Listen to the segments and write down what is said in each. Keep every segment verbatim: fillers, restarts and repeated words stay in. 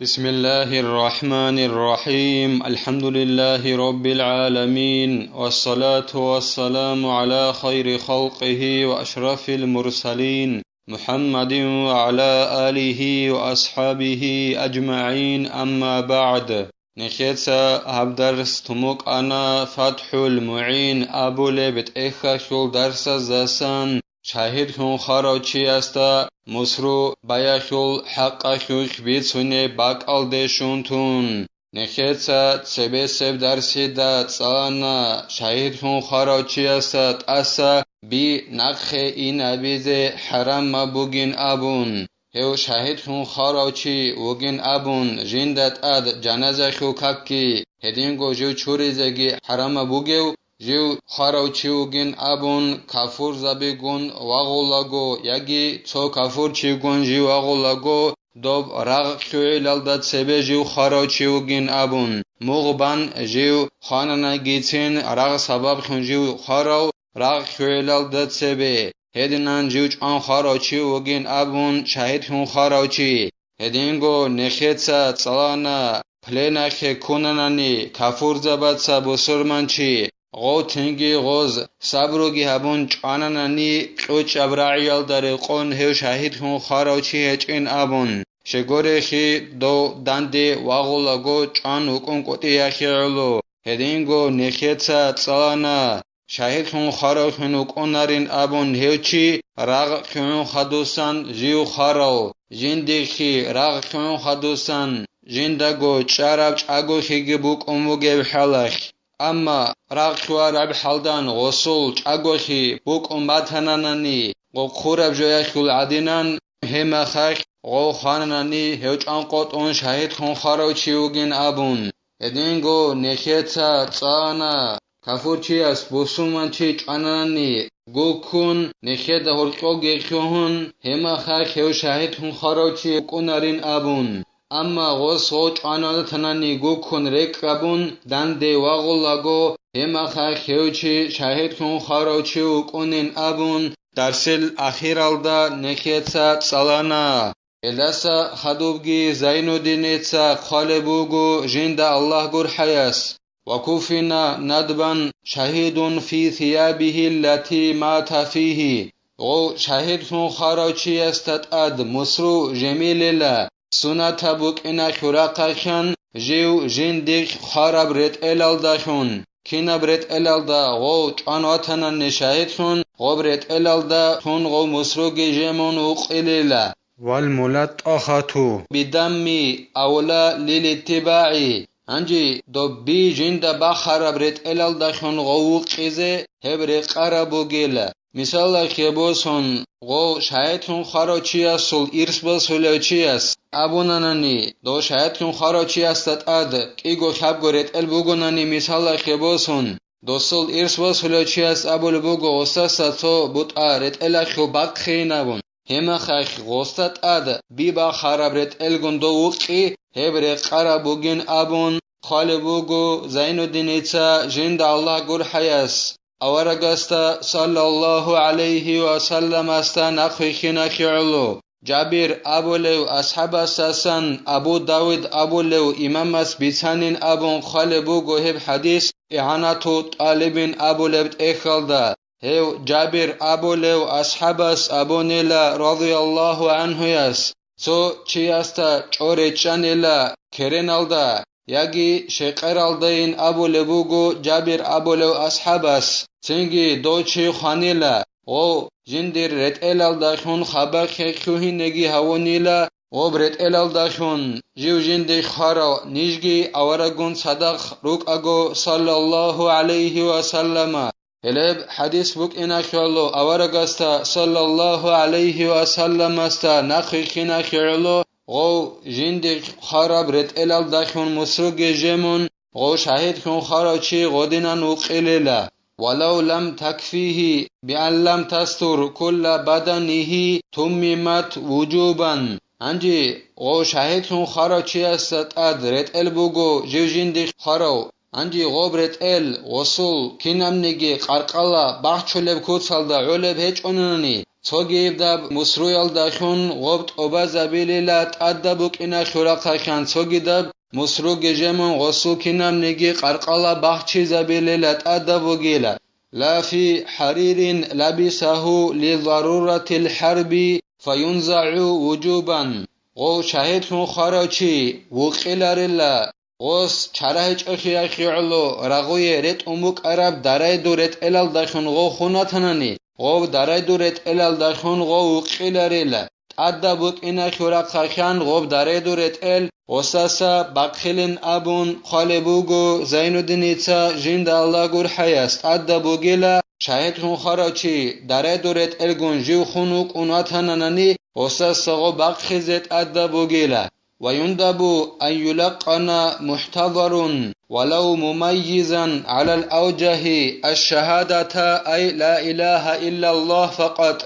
بسم الله الرحمن الرحيم. الحمد لله رب العالمين. والصلاة والسلام على خير خلقه وأشرف المرسلين محمد وعلى آله وأصحابه أجمعين. أما بعد. Нехеца гьаб дарс тумукъана ФатхӀул МугӀин абулеб тӀехьалъул дарсаздасан. Шагьидлъун хварав чиясда мусру баялъул хӀакъалъулъ бицунеб бакӀалде щун тун, нехеца цебесеб дарсида цӀалана шагьидлъун хварав чиясда тӀаса би нахъе инабизе хӀарамаб бугин абун. Гьев шагьидлъун хварав чи вугин абун жинда тӀад жаназалъул какги гьединго жив чуризеги хӀарамаб бугев, жив хварав чи вугин абун кафурзабигун вагъулаго яги цо кафурчигун жив вагъулаго, доб рагъ лъугӀилалда цебе жив хварав чи вугин абун, мугъ бан жив хвананагицин рагъ сабаблъун жив хварав, рагъ лъугӀилалда цебе, гьединан жив чӀван хварав чи вугин абун шагьидлъун хварав чи. Гьединго нехеца цӀалана, пленахъе ккунанани кафурзабаца бусурманчи, гъов цинги гъоз сабруги гьабун чӀвананани, кьучӀаб рагӀиялда рекъон гьев шагьидлъун хварав чи гьечӀин абун, щегорехи дов данде вагъулаго чӀван вукӀун къотӀиялъе гӀоло. Гьединго нехеца цӀалана, шагьидлъун хваравлъун вукӀунарин абун гьев чи рагъ лъугӀун хадусан жив хварав, жиндихъе рагъ лъугӀун хадусан жиндаго чӀараб чӀагохиги букӀун бугеб хӀалалъ. Амма рагъ лъугӀараб хӀалдан гъосул чӀагохи букӀун батананани, гъо хъураб жоялъул гӀадинан, гьеб мехалъ гъов хвананани гьев чӀван къотӀун шагьидлъун хварав чи вугин абун. Гьединго нехеца цӀана, кафурчияс бусурманчи чӀвананани гуккун, нехеда гьоркьоги лъугьун, гьеб мехалъ гьев шагьидлъун хварав чи вукӀунарин абун. Амма гъос гъов чӀваназатанани гуккун рекӀкӀ гьабун, данде вагъулаго, гьеб мехалъ гьев чи шагьидлъун хварав чи вукӀунин абун, дарсил ахиралда нехеца цӀалана. Гьелдаса хадубги Зайнуддиница хъвалеб буго жинда Аллагь гурхӀаяс: «Ва куфина надбан шагьидун фи сиябигьи ллати мата фигьи». Гъов шагьидлъун хварав чиясда тӀад мусру жемилила, сунатаб букӀина хьурахъахъан жив жиндихъ хвараб ретӀелалдалъун. Кинаб ретӀелалда гъов чӀван ватанани шагьидлъун, гъоб ретӀелалда тун гъов мусруги жемун вукъилила. Вал мулаттахату бидамми авла лилиттибагӀи. Гьанже доб би жинда бахараб ретӀелалдалъун гъов вукъизе гьеб рекъараб бугила. Мисалалъе босун, гъов шагьидлъун хварав чиясул ирс босулев чияс абунанани, дов шагьидлъун хварав чиясда тӀад кӀиго-лъабго ретӀел бугонани, мисалалъе босун, досул ирс босулев чияс абулеб буго гъосдаса цо бутӀа ретӀелалъул бахъейин абун. Гьеб мехалъ гъосда тӀад би бахараб ретӀелгун дов вукъи, гьеб рекъараб бугин абун хъвалеб буго Зайнуддиница жинда Аллагь гурхӀаяс. Аварагасда саллаллагьу гӀалайгьи ва салламасда нахъвихьиналъе гӀоло, Жабир абулев асхӀабасдасан Абу Давуд абулев имамас бицанин абун хъвалеб буго гьеб хӀадис ИгӀанату ТӀалибин абулеб тӀехьалда. Гьев Жабир абулев асхӀабас абунила, радияллагьу гӀанхуяс, цо чиясда чӀо речӀчӀанила кереналда, яги щекъералдайин абулеб буго Жабир абулев асхӀабас, цинги дов чи хванила, гъов жиндир ретӀелалдалъун хабахъе лъугьинеги гьавунила, гъоб ретӀелалдалъун жив жинде хварав нижги авараггун цадахъ рукӀаго, саллаллагьу гӀалайгьи ва саллама. Гьелеб хӀадис букӀиналъе гӀоло аварагасда саллаллагьу гӀалайгьи ва салламасда нахъвихьиналъе гӀоло, гъов жинде хвараб ретӀелалдалъун мусруги жемун, гъов шагьидлъун хварав чи гъодинан вукъилила. Валав лам такфигьи биан лам тастур кулла баданигьи туммимат вужубан. Гьанже гъов шагьидлъун хварав чиясда тӀад ретӀел буго жив жинде хварав. Гьанже гъоб ретӀел гъосул кинабниги къаркъала бахчулеб куцалда гӀолеб гьечӀонани, Цогидаб мусруялдалъун гъоб тӀобазабилила тӀадаб букӀиналъул рахъалъан, цогидаб мусруги жемун гъосул кинабниги къаркъала бахчизабилила тӀадаб бугила. Ла фи хӀаририн лабисагьу лизаруратил хӀарби фаюнзагӀу вужубан. Гъов шагьидлъун хварав чи вукъиларила, гъос чарагьичӀолъиялъе гӀоло рагъуе ретӀун букӀараб дарайдул ретӀелалдалъун гъов хун ватанани, гъов дарайдул ретӀелалдалъун гъов вукъиларила. ТӀадаб букӀиналъул рахъалъан гъоб дарайдул ретӀел гъосаса бахъилин абун хъвалеб буго Зайнуддиница жинда Аллагь гурхӀаяс. ТӀадаб бугила, шагьидлъун хварав чи дарайдул ретӀелгун жив хун вукӀун ватананани, гъосаса гъоб бахъизе тӀадаб бугила. ويندب أن يلقن محتضر ولو مميزا على الأوجه الشهادة أي لا إله إلا الله فقط.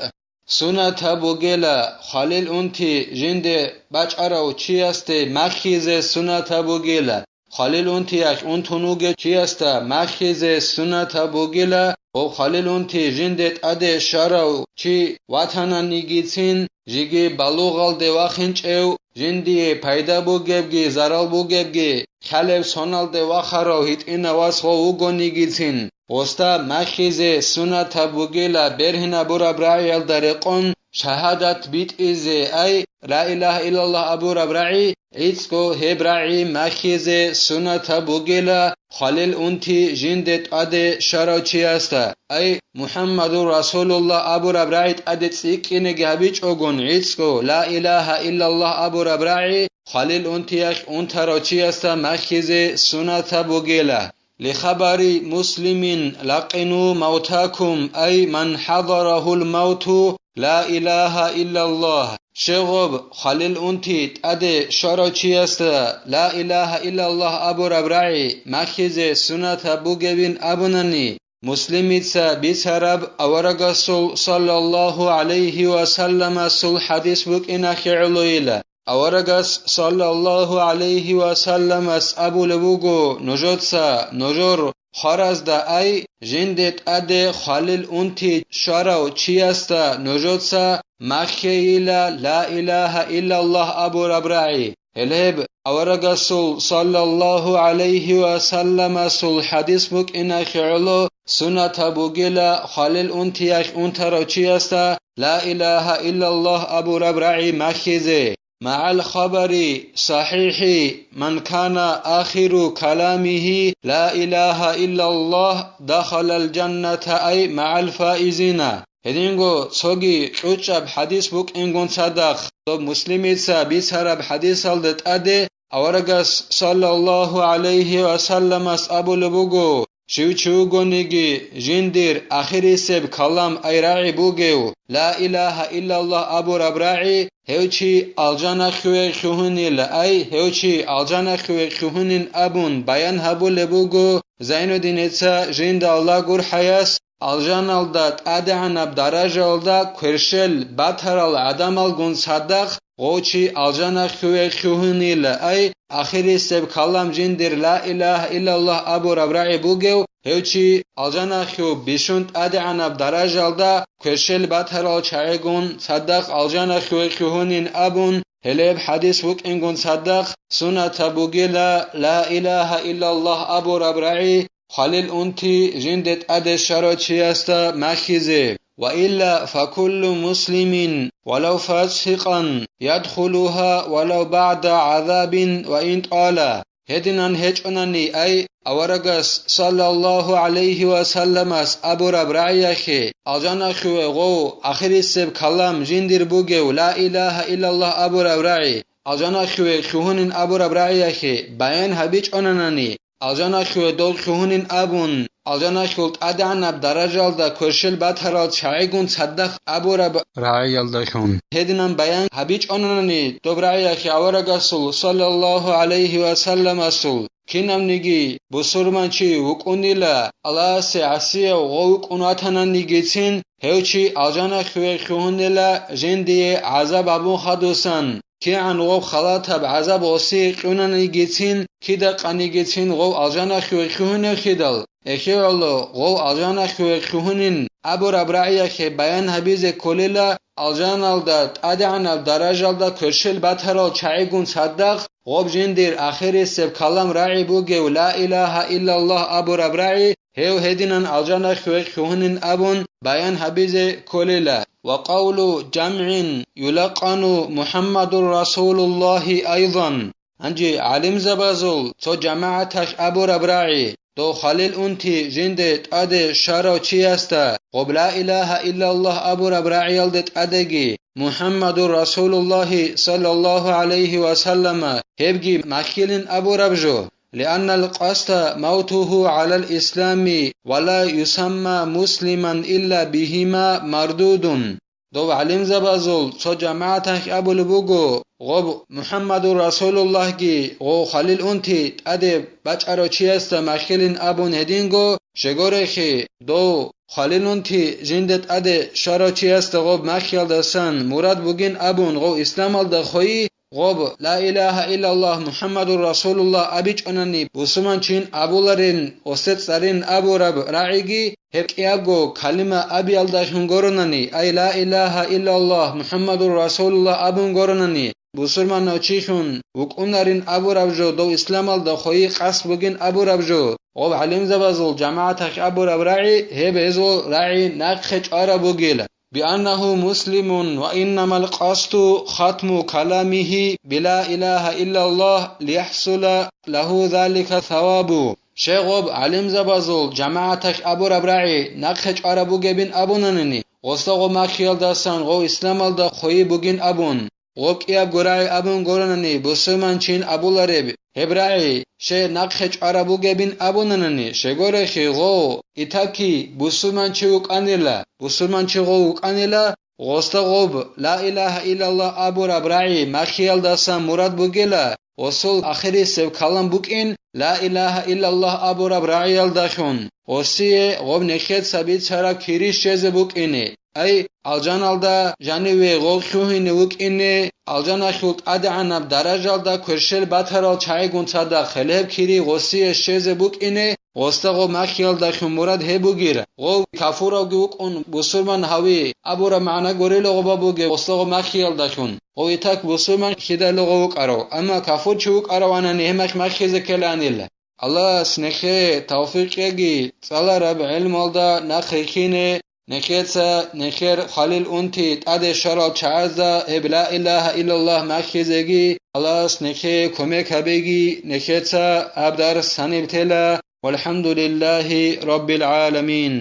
Сунатаб бугела, хвалил унти жинде бачӀарав чиясде махьизе сунатаб бугела. Хвалил унтиялъ унтун вугев чиясда махьизе сунатаб бугела, ва хвалил унти жинде тӀаде щварав чи ватананигицин, жеги балугъалде вахинчӀев, жиндие пайда бугебги зарал бугебги хӀалеб соналде вахарав гьитӀинав вас гъов вугонигицин, гъосда махьизе сунатаб бугела бергьинабураб рагӀиялда рекъон шагьадат битӀизе, ай, ла илагьа иллаллагь абураб рагӀи, гӀицӀго гьеб рагӀи махьизе сунатаб бугела хвалил унти жинде тӀаде щварав чиясда, ай, МухӀаммадур Расулуллагь абураб рагӀи тӀаде цӀикӀкӀинеги гьабичӀогун, гӀицӀго ла илагьа иллаллагь абураб рагӀи хвалил унтиялъ унтарав чиясда махьизе сунатаб бугела. لخبر مسلم لقنوا موتاكم أي من حضره الموت لا إله إلا الله. Щегъоб хвалил унти тӀаде щварав чиясда ла илагьа иллаллагь абураб рагӀи махьизе сунатаб бугебин абунани, Муслимица бицараб аварагасул саллаллагьу гӀалайгьи ва салламасул хӀадис букӀиналъе гӀолойила. Аварагас саллаллагьу гӀалайгьи ва салламас абулеб буго, нужеца, нужер хваразда, ай, жинде тӀаде хвалил унти щварав чиясда нужеца махьейила ла илагьа иллаллагь абураб рагӀи. Гьелеб аварагасул саллаллагьу гӀалайгьи ва салламасул хӀадис букӀиналъе гӀоло сунатаб бугела хвалил унтиялъ унтарав чиясда ла илагьа иллаллагь абураб рагӀи махьизе. مع الخبر الصحيح من كان آخر كلامه لا إله إلا الله دخل الجنة أي مع الفائزين. Гьединго цоги чӀучӀаб хӀадис букӀингун цадахъ, доб Муслимица бицараб хӀадисалда тӀаде аварагас саллаллагьу гӀалайгьи ва салламас абулеб буго, щив чи вугониги жиндир ахирисеб калам ай рагӀи бугев, ла илагьа иллаллагь абураб рагӀи, гьев чи алжана хьуе хьухьунила, ай, гьев чи алжана хьуе хьухьунин абун баян гьабулеб буго Зайнуддиница жинда Аллагь гурхӀаяс, алжаналда тӀадегӀанаб даражаялда кверщел батарал гӀадамалгун цадахъ гъов чи алжана хьуе хьухьунила, ай, ахирисеб калам жиндир ла илагьа иллаллагь абураб рагӀи бугев, гьев чи алжана хьу бищун тӀадегӀанаб даражаялда кверщел батарал чагӀигун цадахъ алжана хьуе хьухьунин абун, гьелеб хӀадис букӀингун цадахъ сунатаб бугела ла илагьа иллаллагь абураб рагӀи, хвалил унти жинде тӀаде щварав чиясда махьизе. وإلا فكل مسلم ولو فاسقا يدخلها ولو بعد عذاب وإن طال. Гьединан гьечӀонани, ай, аварагас саллаллагьу гӀалайгьи ва салламас абураб рагӀиялъе, алжана хьуе гъов ахирисеб калам жиндир бугев ла илагьа иллаллагь абураб рагӀи, алжана хьуе хьухьунин абураб рагӀиялъе баян гьабичӀонанани, алжана хьуе дол хьухьунин абун, алжана хьул тӀадегӀанаб даражаялда кверщел батарал чагӀигун цадахъ абураб рагӀиялдалъун. Гьединан баян гьабичӀонанани доб рагӀиялъе аварагасул саллаллагьу гӀалайгьи ва салламасул, кинавниги бусурманчи вукӀунила, Аллагьасе гӀасияв гъов вукӀун ватананигицин, гьев чи алжана хьуе хьухьунила жиндие гӀазаб гьабун хадусан. КигӀан гъоб халатаб гӀазаб гъосие кьунанигицин, кида къанигицин гъов алжана хьуе хьухьуневхидал, ЭхигӀоло гъов алжаналъуве лъугьунин абураб рагӀиялъе баян гьабизе кколела, алжаналда тӀадегӀанаб даражалда кверщел батарал чагӀигун цадахъ гъоб жиндир ахирисеб калам рагӀи бугев ла илагьа иллаллагь абураб рагӀи, гьев гьединан алжаналъуве лъугьунин абун баян гьабизе кколела. Ва къавлу жамгӀин юлакъану МухӀаммадур Расулуллагьи айзан. Гьанже гӀалимзабазул цо жамагӀаталъ абураб рагӀи, дов Халил унти жинде тӀаде щварав чиясда гъоб ла илагьа иллаллагь абураб рагӀиялде тӀадеги, МухӀаммадур Расулуллагьи саллаллагьу гӀалайгьи ва саллама гьебги махьилин абураб жо, лианнал къасда мавтугьу гӀалал ислами ва ла юсамма муслиман илла бигьима мардудун. Дов гӀалимзабазул цо жамагӀаталъ абулеб буго, гъоб МухӀаммадур Расулуллагьги гъов Халил унти тӀаде бачӀарав чиясда махьилин абун гьединго, щегорехи, дов Халил унти жинде тӀаде щварав чиясда гъоб махьиялдасан мурад бугин абун гъов исламалда хойи, гъоб ла илагьа иллаллагь МухӀаммадур Расулуллагь абичӀонани бусурманчин абуларин, осде цӀарин абураб рагӀиги гьеб кӀиябго калима абиялдалъун горонани, ай ла илагьа иллаллагь МухӀаммадур Расулуллагь абун горонани, бусурманав чилъун вукӀунарин абураб жо, дов исламалда хойи къасд бугин абураб жо, гъоб гӀалимзабазул жамагӀаталъ абураб рагӀи, гьеб гьезул рагӀи нахъе чӀвараб бугила. بأنه مسلم، وإنما القصد ختم كلامه بلا إله إلا الله ليحصل له ذلك الثواب. Щегъоб гӀалимзабазул жамагӀаталъ абураб рагӀи нахъе чӀвараб бугебин абунанани, гъосда гъо махьиялдасан гъов исламалда хойи бугин абун, гъоб кӀиябго рагӀи абун горонани бусурманчин абулареб, гьеб рагӀи, щей нахъе чӀвараб бугебин абунанани, щегорехи гъов, итаки, бусурманчи вукӀанила, бусурманчи гъов вукӀанила, гъосда гъоб ла илагьа иллаллагь абураб рагӀи махьиялдасан мурад бугела, гъосул ахирисеб калам букӀин ла илагьа иллаллагь абураб рагӀиялдалъун, гъосие гъоб нехеца бицараб кири щезе букӀине. Ай, алжаналда жаниве гъов лъугьине вукӀине, алжаналъул тӀадегӀанаб даражалда кверщел батарал чагӀигун цадахъ гьелеб кири гъосие щезе букӀине, гъосда гъо махьиялдалъун мурад гьеб бугила. Гъов кафуравги вукӀун бусурман гьави абураб магӀна гурила гъоба бугеб гъосда гъо махьиялдалъун. Гъов итак бусурман хьидайла гъов вукӀарав, амма кафурчи вукӀараванани гьемахь махьизе ккеланила. Аллагьас нехее тавфикъ кьеги, цӀалараб гӀелмалда нахъе хине, нехеца нехер Халил унти тӀаде щварал чагӀазда гьеб ла илагьа иллаллагь махьизеги, Аллагьас нехее кумек гьабеги, нехеца гьаб дарс гьаниб тела. ВалхӀамдулиллагьи раббил гӀаламин.